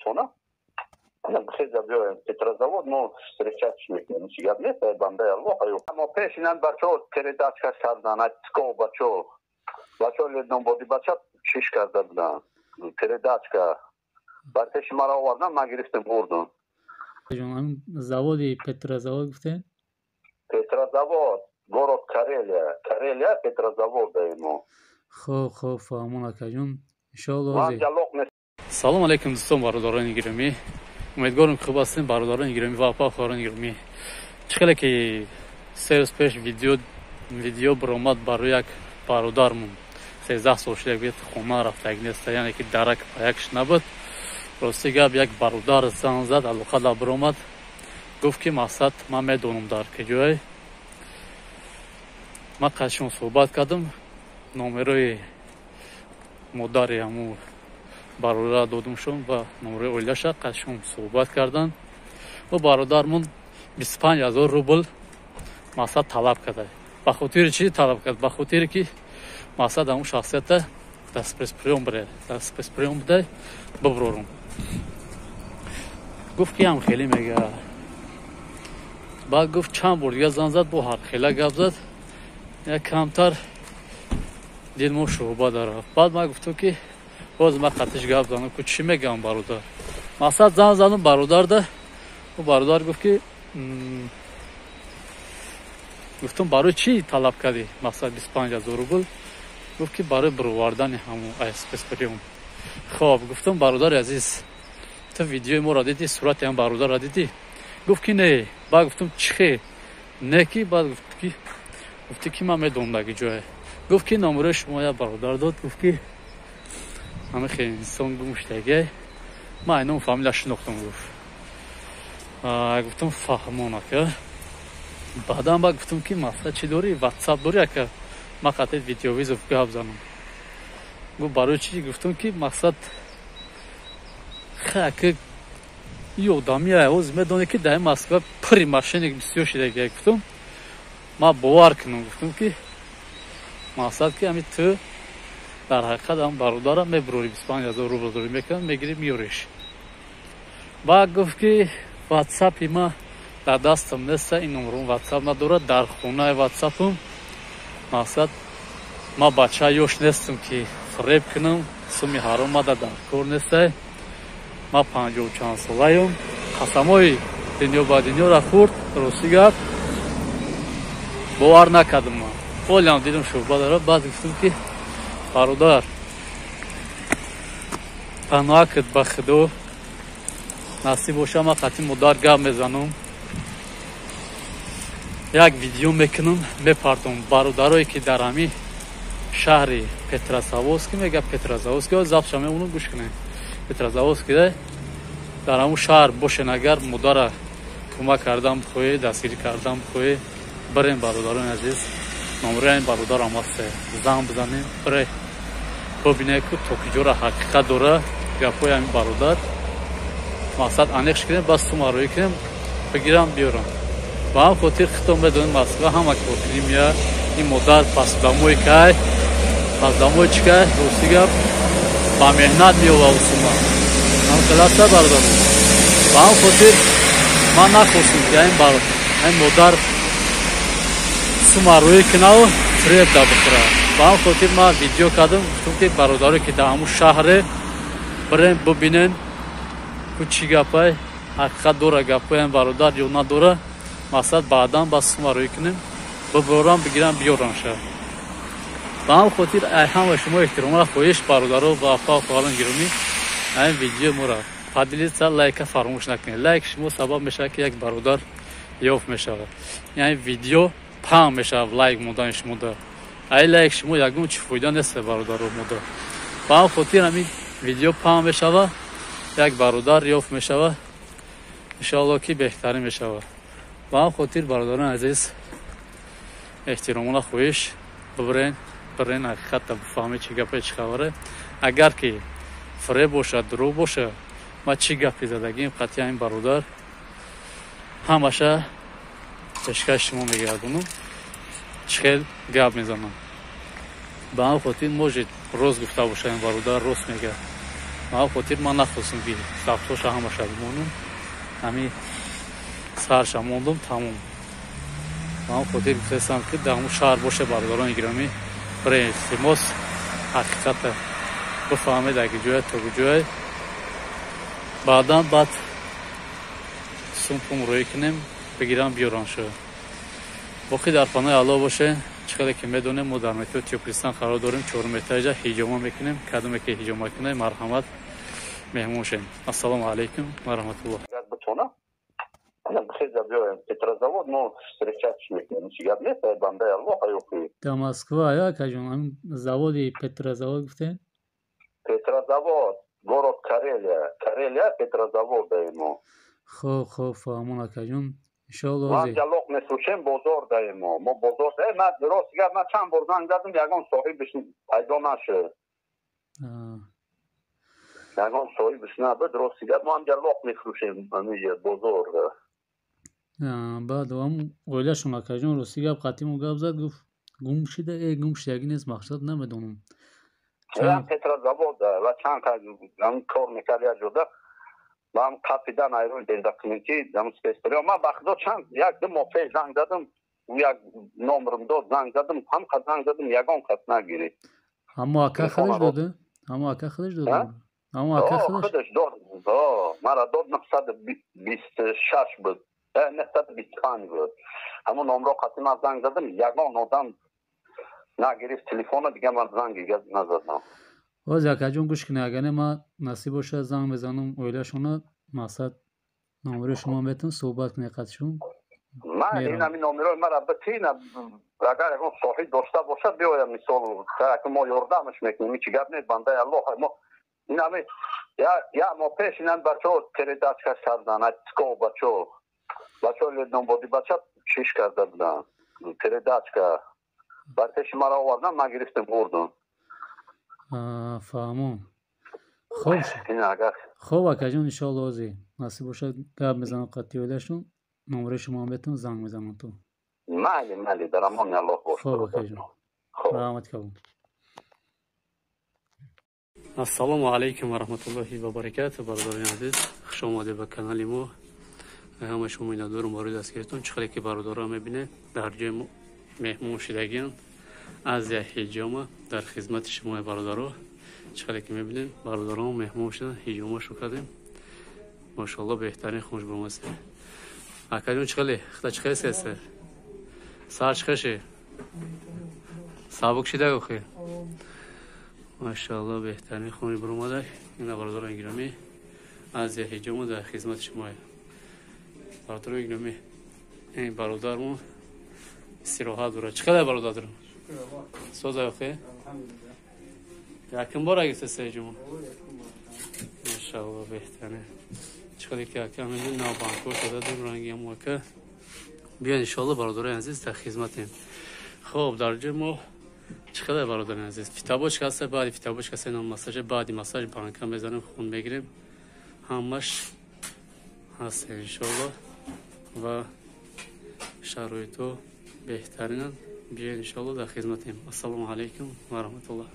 тона. Хеза биёем Петрозавод, мо встречать мекунем. Ҳеҷ гап нест, ай бандаи Аллоҳ. Мо пеш инан бачаҳо передачка кардан, ай Псков бачаҳо. Бачаҳо ледномбоди бача чиш карда буданд. Передачка. Бар пеши маро овардан, ман гирифтем, бурдум. Заводи Петрозавод гуфтем? Петрозавод, город Карелия. Карелия, Петрозавод даемо. Хоб, хоб, фаҳмон, акаҷон. Иншоалло. Салом алейкум, дӯстон, бародарони гиромӣ. Умедворам, ки хуб ҳастем, бародарони гиромӣ ва апа, хоҳарони гиромӣ. Чӣ хеле ки 3 рӯз пеш видео баромад барои як бародармон, 13 сол шуда як хона рафтаг неста, яъне ки дарак паякш набуд. Рости гап, як бародар зан зад, алоқа да баромад, гуфт, ки мақсад ман медонам дар куҷое. Ман қашон суҳбат кардам, номерои модари ҳамун бародар додумшон ва номерои оилаша. Қашон суҳбат кардан ва бародармон 25 000 рубл мақсад талаб карда. Ба хотири чӣ талаб кард? Ба хотире ки мақсад ҳамун шахсията дар спецприём бире, дар спецприём будай, биброрум. Гуфт, ки ҳам хеле мега. Баъд гуфт, чанд бор дига зан зад, бо ҳархела гап зад, як камтар дилмо шӯъба дарафт. Баъд ман гуфтам, ки боз ман қатиш гап занам, ку чӣ мегам бародар. Мақсад зан задам бародарда. Ӯ бародар гуфт, ки гуфтам, барои чӣ талаб кардӣ мақсад 25 000 рубл? Гуфт, ки барои бировардани ҳамун спецприём. Хоб, гуфтам, бародари азиз, ту видеои моро дидӣ, сурати ҳам бародарро дидӣ? Гуфт, ки не. Баъд гуфтам, чӣ хел не? Ки баъд гуфти, ки ман медонам даги ҷое. Гуфт, ки номерои шумо як бародар дод. Гуфт, ки ҳама хел инсон гум шудагиай, ман айном фамилия шинохтам, гуфт. Гуфтам, фаҳмон, ака. Баъдан ба гуфтам, ки мақсад чӣ дорӣ, Ватсап дорӣ, ака, ман қатъи видеовызов гап занам? Гуфт, барои чӣ? Гуфтам, ки мақсад ака, и одамия ҳоз медонӣ, ки дар Москва пури мошенник бисёр шудагиай. Гуфтам, ман бовар кунам, гуфтам, ки мақсад ки ҳами ту дар ҳақиқат ҳам бародарам мебурорӣ, 25 000 рубл дорӣ, мекунам, мегирӣ, меёриш. Баъд гуфт, ки Ватсапи ма дар дастам неста, ин номером Ватсап надорад, дар хонаи Ватсапам. Мақсад ман бача ёш нестам, ки фиреб кунам, суми ҳаром мада дар кор нестай, ман панҷоҳу чанд солаём. Қасамҳои дунё ба дунёра хӯрд. Рости гап, бовар накардам ман, ҳолиам дидам шӯъба дорад. Баъд гуфтам, ки бародар, паноҳ кид ба Худо, насиб боша, ман қатъи модар гап мезанам, як видео мекунам, мепартом. Бародарое, ки дар ҳамин шаҳри Петрозаводский, мега Петрозаводский, запиша мемонам, гӯш кунем, Петрозаводский дар ҳамун шаҳр бошен, агар модара кӯмак кардан бихоҳед, дастгирӣ кардан бихоҳед, бирем. Бародарони азиз, номерои ин бародарам ҳаст, зан бизанем, бире бибине, ку то куҷора ҳақиқат дора гапҳои ҳамин бародар. Мақсад аниқш кунем, бас сума рӯӣ кунем, бигирам, биёрам. Ба ҳам хотир хитон медонем, Москва ҳама коркунӣ меяд. Ин модар пасдамои кай, пасдамои чӣ кай, рости гап, ба меҳнат меёва сума. Ҳам хеласта, бародар. Ба ҳам хотир ман нахостам, ки ин модар сума рӯӣ кунаву фиреб да бихӯра. Ба ҳам хотир ман видео кардам, гуфтам, ки бародаре, ки дар ҳамун шаҳре, бирем, бибинен, ку чӣ гапай, ҳақиқат дора гапҳоям бародар ё надора. Мақсад баъдан бас сума рӯӣ кунем, биборам, бигирам, биёрам ша. Ба ҳам хотир ҳама шумо эҳтиромона хоҳиш, бародаро ва апа, хоҳарон гиромӣ, ҳамин видео моро поделиться, лайка фаромӯш накунед. Лайк шумо сабаб мешавад, ки як бародар ёфт мешавад, яъне видео паҳн мешавад. Лайк мондани шумо да ай лайк шумо ягон чи фоида нест, бародаро, мода. Ба ҳам хотир ҳамин видео паҳн мешавад, як бародар ёфт мешавад, иншоалло, ки беҳтарин мешавад. Ба ҳам хотир, бародарони азиз, эҳтиромона хоҳиш, бибирен, бирен, ҳақиқатта бифаҳмед, чӣ гапе, чӣ хабаре. Агар ки фиреб бошад, дурӯғ бошад, ман чӣ гапи задагим қатъиян ин бародар ҳамаша пешкаши шумо мегардонам, чӣ хел гап мезанам. Ба ҳам хотир, может, рост гуфта бошад ин бародар, рост мегӯяд. Ба хотир ман нахостам ки записоша ҳамаша бимонам, ҳами сарша мондум, тамом. Ба ҳам хотир гуфтастам ки дар ҳамун шаҳр боше, бародарони гиромӣ, бирем, илтимос, ҳақиқата бифаҳмед, аги ҷоя то куҷое. Баъдан баъд сумпум рӯӣ кунем, бигирам, биёрам шо. Боқӣ дар панои Аллоҳ боше. Чӣ хеле ки медонем, мо дар метро Тёплый Стан қарор дорем, чорум этажа ҳиҷома мекунем. Кадоме ки ҳиҷома кунем, марҳамат, меҳмон шем. Ассалому алайкум ва раҳматуллоҳ. Петрозавод, мо встречаться мекунем, ҳеҷ гап нест, бандаи Аллоҳ аюқи. Дар Москва я, акаҷон, ҳамин заводи Петрозавод гуфтем? Петрозавод, город Карелия, Карелия, Петрозавод даемо. Хоб, фаҳмон, акаҷон, иншоалло. Ман ҷалоқ мефурӯшем, бозор даемо, мо бозор даем. Ман рост гап, ман чанд бор занг задам, ягон соҳибаш пайдо нашуд, ягон соҳибаш набуд. Рости гап, мо ҳам ҷалоқ мефурӯшем бозор. Баъд ам оилашон, акаҷон, рости гап, қатиму гап зад, гуфт гум шида, гум шидагӣ нест, мақсад намедонам. Петрозавод ва чанд кор мекард як ҷода, ман қапидан айрон документи спецприём. Ман ба худо чанд, як ду моҳ пеш занг задам, як номерам дод, занг задам, ҳамқа занг задам, ягон кас нагирифт. Ҳамо ака худаш дода, ҳамо ака худаш дода, ҳамо ака худаш дод, мара дод. 926 буд, 925 буд ҳамон номро. Қати ман занг задам, ягон одам нагирифт телефона, дига ман занги назадам. Боз, акаҷон, гӯш кунед, агар не, ман насиб бошад, занг мезанам оилашона, мақсад номерои шумо метавон суҳбат кунед қатишон. Ман инами номерои мара битина, агар ягон соҳиб дошта бошад, биёям, мисол, мо ёрдамаш мекунем, ҳеҷ гап нест, бандаи Аллоҳ. Мо инами як моҳ пеш инами бачаҳо передачка кардан, Псков бачаҳо ледномбоди бача чиш карда буданд, передачка бар пеши мара овардан, ман гирифтем, бурдум. Фаҳмон, хоб хоб, акаҷон, иншоалло, ҳозир насиб бошад, гап мезанам қатъи оилашон, номерои шумо метавон, занг мезанам ту. Майли, майли, дар амони Аллоҳ бош. Хоб, акаҷон, раҳмат калом. Ассалому алайкум ва раҳматуллоҳи ва баракату, бародарони азиз, хуш омадед ба канали мо. Ҳамаи шумо миннатдорум барои дастгиритон. Чӣ хеле ки бародаро мебинед, дар ҷои меҳмон шидагианд, Азия ҳиҷома дар хизмати шумои бародаро. Чӣ хеле ки мебинем, бародарон меҳмон шуданд, ҳиҷомашо кардем, машоалло, беҳтарин хунш бомасе. Акаҷон, чӣ хеле хита, чӣ хеле сесе, сар чӣ хеши, сабук шида охи? Машоалло, беҳтарин хунш буромада. Ина, бародарони гиромӣ, Азия ҳиҷома дар хизмати шумое. Бародарони гиромӣ, ин бародармон истироҳат дорад. Чӣ қадар, бародар, соза охе? Якум бор гирифта ҳиҷома? Машоалло, беҳтарин. Чӣ қадар ки ака мебин, навбанко шуда, ду ранги ака. Биён, иншоалло, бародарони азиз, дар хизматем. Хоб, дар ҷои мо чӣ қадар, бародарони азиз, фитобочка ҳаста, баъди фитобочка ҳаста, ина массаж, баъди массаж банка мезанем, хун мегирем, ҳамаш ҳаст, иншоалло, ва шароито беҳтаринанд. Биёед, иншоалло, дар хизматем. Ассалому алайкум ва раҳматуллоҳ.